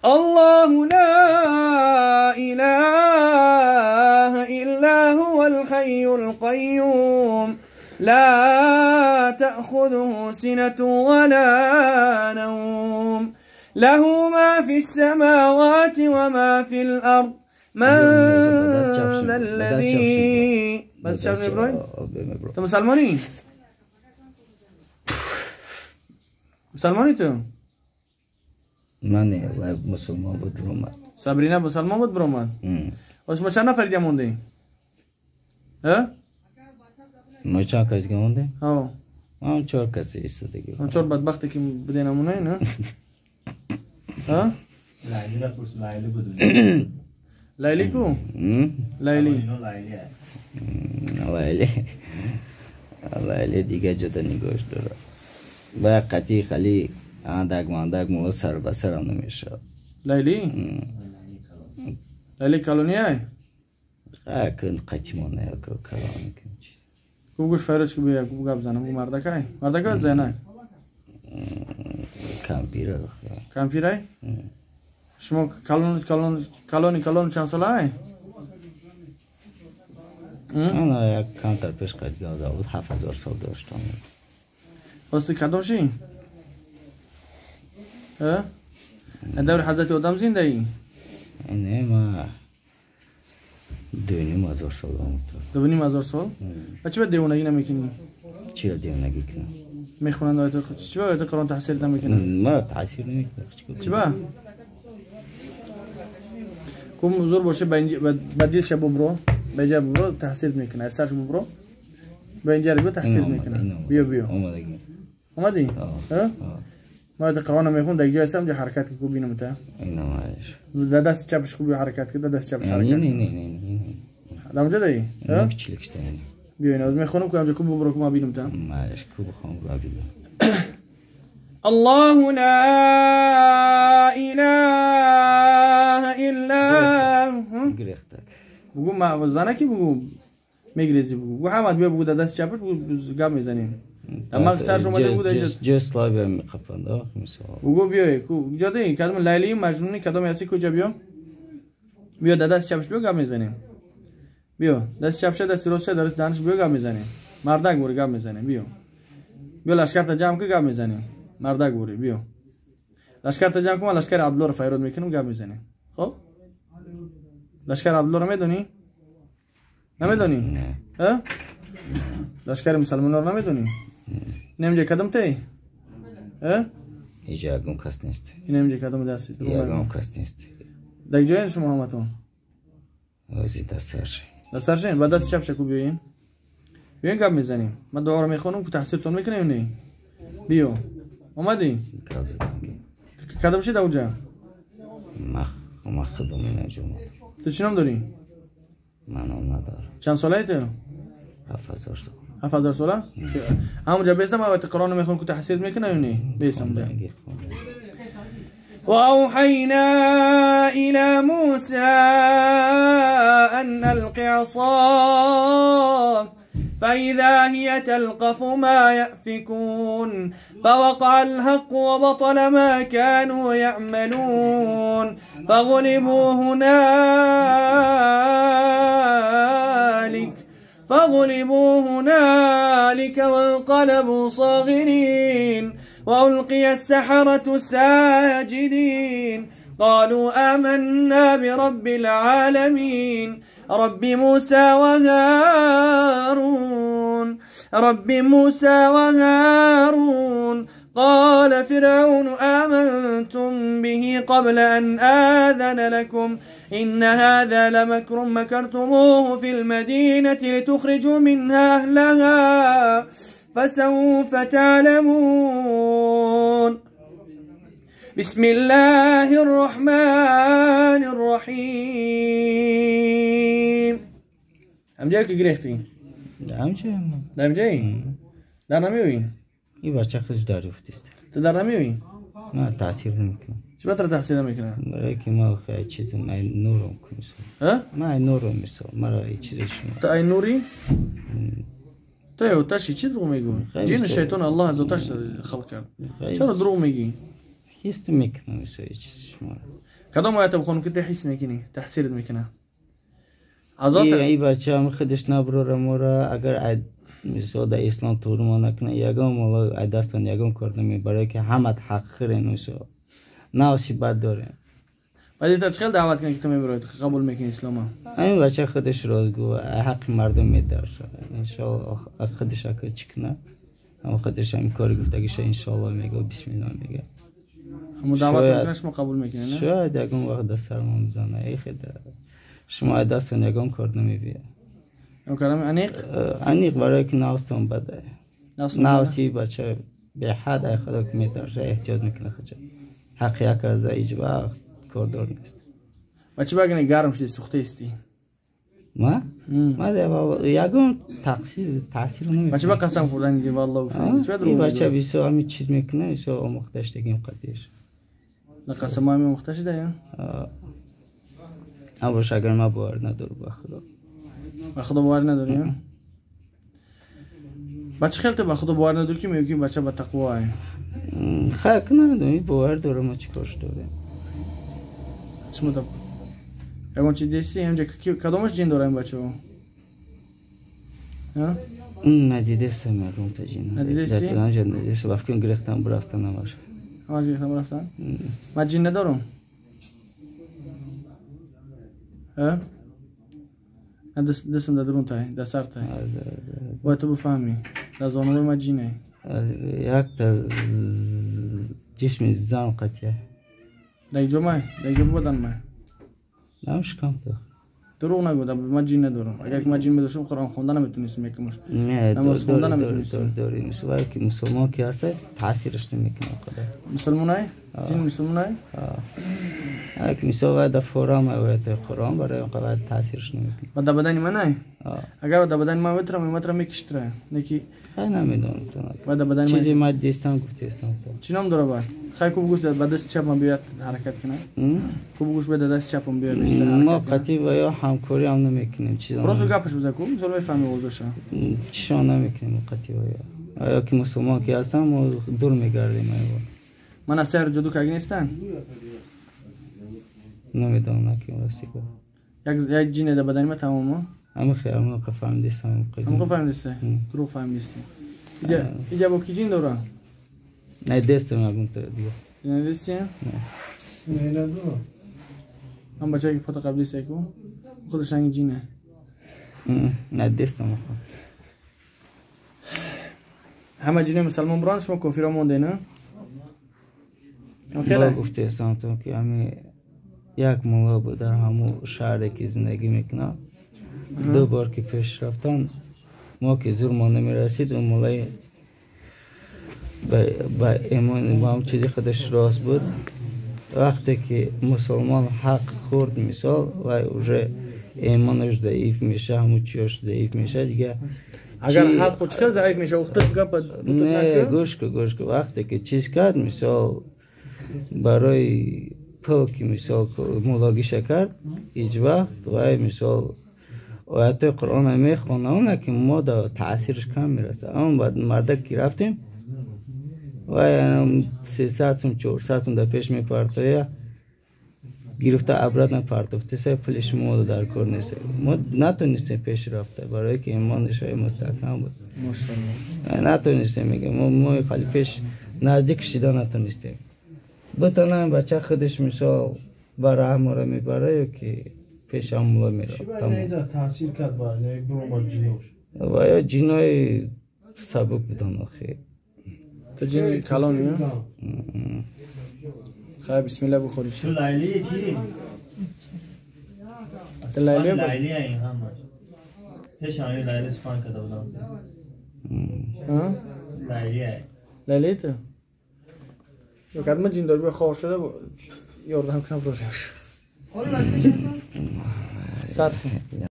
الله لا إله إلا هو الحي القيوم لا تأخذه سنة ولا نوم له ما في السماوات وما في الأرض من ذا الذي بس شاف إبراهيم تو مسلماني مسلمانی تو؟ من مسلمان بود برومد. سابرینا مسلمان بود برومد. ما چند نفر دیگه مونده؟ ها؟ ما چند کسی مونده؟ ها. ما چهار کسی ایستادگی. ما چهار بدبختی که بوده نمونه نه؟ ها؟ لیلی را پرس لیلی بود. لیلی کو؟ لیلی. لیلی. لیلی دیگه جدا نگاش داره. با قطعی خالی اندک ماندک مو سر به سرم نمیشه. لیلی؟ لیلی کالونیه؟ کن قطعی مانه یا کالونی کن چیز. کو گوش فرج که بیا کو گپ زنم کو مردکای؟ مردکای زنک؟ کامپیره. کامپیره؟ شما کالون کالون کالونی کالون چند ساله ای؟ من یک کانتر پیش قد بود 7000 سال داشتم. واسه کدوم شی؟ ها؟ دور حضرت آدم زنده ای؟ نه ما 2500 سال عمر دارم. 2500 سال؟ و چه به دیوانگی نمیکنی؟ چرا دیوانگی کنم؟ میخونند آیت چه به آیت قرآن تحصیل نمیکنن؟ ما تحصیل نمیکنم. چه به؟ کوم زور باشه بدیل شب برو به برو تحصیل میکنه از سرش برو به اینجا رو تحصیل میکنه. بیا بیا اومدی اومدی؟ ها؟ ما قرآن میخون در جای سم حرکت کو بینم تا اینا معلش در دست چپش کو حرکت که در دست چپش حرکت. نه نه نه نه در اونجا دایی؟ ها؟ کوچیکش دایی. بیا اینا میخونم که اونجا کو برو کو ما بینم تا معلش کو بخوام ببینم. الله لا اله الا هو. بگو ما زنکی بگو میگریزی بگو بگو حمد بیا بگو در دست چپش بگو گام میزنیم. اما سرش اومده بود اینجا جس لایو میقپند مثال بگو بیای کو جاده کدام لیلی مجنونی کدام هستی کجا بیا بیا در دست چپش بیا گام میزنیم. بیا دست چپش دست راست دست دانش بیا گام میزنیم. مردک بور گام میزنیم. بیا بیا لشکر تا جمع که گام میزنیم. مردک بوری بیا لشکر تا جمع کن لشکر عبدالله رو فیرود میکنم گام میزنیم. خب لشکر عبدالله رو میدونی؟ نمیدونی؟ نه. ها؟ لشکر مسلمان رو نمیدونی؟ اینم کدام تی؟ ها؟ اینجا یگان کس نیست. اینم کدام دستی؟ یگان کس نیست. در جای شما همتون؟ اوزی دست سر. دست سر شین؟ بعد دست چپ شکو بیاین. بیاین گپ میزنیم. من دعا رو میخونم که تحصیلتون میکنیم نه؟ بیو. اومدی؟ کدام شی اونجا؟ ما خودم اینجا اومدم. تو چی نام داری؟ من نام ندارم. چند ساله ای تو؟ 7000 سال. 7000 ساله؟ همونجا بیستم اول قرآن میخونم که تحصیل میکنه یا نه؟ بیستم اونجا. وأوحينا إلى موسى أن ألق عصاك فإذا هي تلقف ما يأفكون فوقع الحق وبطل ما كانوا يعملون فغلبوا هنالك وانقلبوا صاغرين وألقي السحرة ساجدين قالوا آمنا برب العالمين رب موسى وهارون رب موسى وهارون قال فرعون آمنتم به قبل أن آذن لكم إن هذا لمكر مكرتموه في المدينة لتخرجوا منها أهلها فسوف تعلمون. بسم الله الرحمن الرحيم. هم جایی که گرفتی؟ هم جایی. هم جایی؟ در نمیوی؟ این بچه خودش در افتیست. تو در نمیوی؟ نه تاثیر نمیکنه. چه بطر تاثیر نمیکنه؟ برای که ما خیلی چیز من نورم کنم. ها؟ من نورم میسم. مرا این چیزش. تو این نوری؟ تو یه آتشی چی دروغ میگی؟ جن شیطان الله از آتش خلق کرد. چرا دروغ میگی؟ Ҳис мекунам исои чиз шумо. Кадом оята бихонам ки ту ҳис мекунӣ, таъсират мекунад? Ин бача ҳам худаш наброра мора, агар мисол дар ислом туғрима накунад, ягон мол ай дастон ягон кор намебарад, ки ҳамат ҳақ хӯрен, мисол навси бад дорем. Баъд ита чӣ хел даъват кунад, ки ту мебароӣ, қабул мекунӣ ислома? Ин бача худаш ростгӯ, ҳаққи мардум метарсад. Иншоаллоҳ худаш ака чӣ кунад, ҳам худаш ҳам кори гуфтагиша иншоаллоҳ мега, бисмиллоҳ мега. Ҳамон даъват мекунад, шумо қабул мекунед, не? Шояд ягон вақт дар сармон бизанад. Эй хеда шумо ай дастон ягон кор намебиёд. Аниқ? Аниқ, барое ки навстон бада. Навси бача беҳад ай худо ки метарсад, эҳтиёт мекунад худша. Ҳаққи як аза ҳеҷ вақт кордор нест. Ва чӣ багини гарм шуди, сӯхта истӣ? Ма? Ма ягон таъсир намекунам. Ва чӣ ба қасам хӯрдан ки валлоҳ гуфтӣ? Чӣ ба дурӯғ Ин бача бисёр ҳамин чиз мекунад, бисёр омӯхта шудагим қадиш. На қасам ҳамин омӯхта шуда, я? Абош агар ма бовар надорам ба Худо. Ба Худо бовар надорӣ, я? Ба чӣ хел ту ба Худо бовар надорӣ, ки мегӯӣ ки бача ба тақво ай? Хайр, намедонам, бовар дорам, ма чӣ корш дорем? Шумо да ягон чи дисти, ҳамҷа кадомаш ҷин дора ин бачаҳо? Надидестам ягон та ҷин. Надидести? Ҳамҷа надидестам, ба фикрам гирифтам бурафтан ҳамаш. Ҳамаш гирифтам бурафтан? Ман ҷин надорам? Дастам дар дарун тай, дар сар тай. Бояд ту бифаҳмӣ, дар зонуи ман ҷине. Якта ҷисми зан қатъия. Дар ҷо май, дар ҷо будан май. Намшикам ту. Дурӯғ нагӯ, ман ҷин надорам. Агар ки ман ҷин медоштам, Қуръон хонда наметонистам якмуш. Не, намоз хонда наметонистам. Дорӣ, мисол ки мусулмон ки ҳаст, таъсираш намекунад қадар. Мусулмонай? Ҷин мусулмонай? Ак мисол вай дар форам ояти Қуръон барои он қадар таъсираш намекунад. Ба дар бадани ман ай? Агар дар бадани ман метавонам, метавонам мекиштра. Не ки Хай намедонам. Ба дар бадани ман чизе ман дистам гуфтестам. Чӣ ном дора бай? Хай куб гӯш ба дасти чапам биёяд ҳаракат кунад. Куб гӯш ба дасти чапам биёяд биста ҳаракат. Мо қатъи ва ё ҳамкорӣ ҳам намекунем, чизо. Просто гапаш биза ку, мисол мефаҳмӣ овозаша. Чишон намекунем қатъи ва ё. Ё ки мусулмон ки ҳастам, мо дур мегардем айво. Ман аз сеҳру ҷоду кагӣ нестан? Намедонам, накунам рости гап. Як ҷине дар бадани ман тамом? Ҳамин хел, ҳамин қаф фаҳмидистам, ҳамин қаф. Ҳамин қаф фаҳмидисти? Дурӯғ фаҳмидисти. Иҷа бо ки ҷин дора? Не, дестам ягон та дига. Надисти? Не. Не, надорам. Ҳам бачае ки фото қаблист ку, худаш ранги ҷине. Не, дестам. Ҳама ҷинои мусалмон буранд, шумо кофиро монде, на? Бо гуфтестам то ки ҳами як мулло буд дар ҳамун шаҳре ки зиндагӣ мекунад. Ду бор ки пеш рафтан, мо ки зурмон намерасид, он муллаи ба имон ба ҳам чизи худаш рост буд. Вақте ки мусулмон ҳақ хӯрд, мисол, вай уже имонаш заиф меша, ҳамун чиёш заиф меша, дига агар ҳақ хӯрд чӣ хел заиф меша? Ухта гапа не, гӯш кун, гӯш кун. Вақте ки чиз кард, мисол, барои пул ки мисол муллогиша кард, ҳеҷ вақт вай мисол оятҳои Қуръонро мехонад, она ки мо да таъсираш кам мерасад. Он баъд мардак ки рафтем, вай 300 сум, 400 сум дар пеш мепартоя, гирифта обратно партофтеса, пули шумо дар кор нест. Мо натонистем пеш рафта, барое ки имонаш вай мустаҳкам буд. Мошаллоҳ. Натонистем, мегӯям, мо хали пеш наздик шида натонистем. Бутонам бача худаш мисол ба раҳ моро мебара ё ки пеш ҳам мулло меравад. Чӣ ба найда таъсир кард ба най буромад ҷинош? Ва ё ҷинои сабук будан охир. Ту ҷини калон, ё? Хай бисмилла бухӯри чӣ? Ту лайлии ки? Ту лайлии бу? Лайлии ин ҳамаш. Пеш ҳамин лайли сухан карда будам. Лайлии. Лайлии ту? Ё кадма ҷин дори, бо хор шуда, ёрдам кунам рӯзаш. 100 сум.